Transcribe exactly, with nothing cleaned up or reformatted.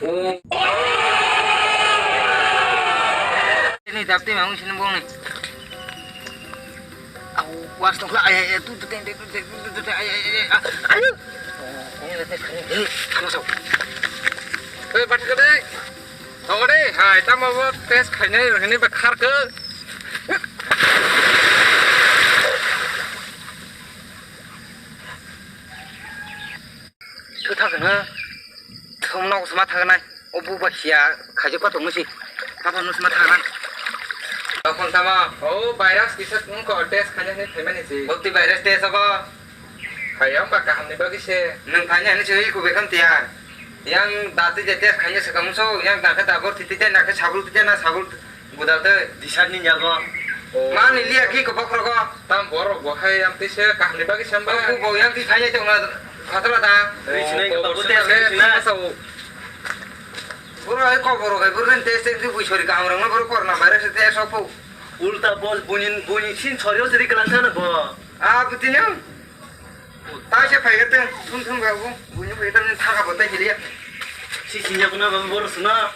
Ini dapti mau sini bong ni. Au, was to la, ay, ay, tu, tu, tu, tu, tu, tu, tu, tu, ay, ay, ay, ay, ah, ay. Oh, ini, ini, ini, ini, sama, sama. Hei, bathik dai. Tong dai, hai, tamo bo test khainai, hini ba khar khe. Thwk thang khe na. Thwng nok sma thang nai. O bu ba sia khajo pa tong si. Apa no sma thang nai. Tokon tamo. O virus kisa tong ko test khainai ni phaimani si. Bokti virus test abo. Hai, ang ba kaham ni bagwi se. Nwng phainai ni se iko bekam tiya. Yang dati je test khainai se kamu so, yang dangkhe dabor titi te, nakhe sabul titi na sabul. Budal tei. Disar ni yago. Oh. Mani liya ki ko bokhrogo. Tam borok bo hai yang tise kahni bagwi samba. Bo bo yang ti phai tong na phatla da. Ri sinai ko babu te se na. Boro ai ko boro kai boro te se ti bui sori ka amrang na boro kor na bare se te so po. Ulta bol bunin bunin sin sori o seri kelang kana bo. A buti nyang. Ta se phai ga te thum thum ga bo. Bunin phai ta ni thaga bo tai kiliya. Si sinya kuna babu boro suna.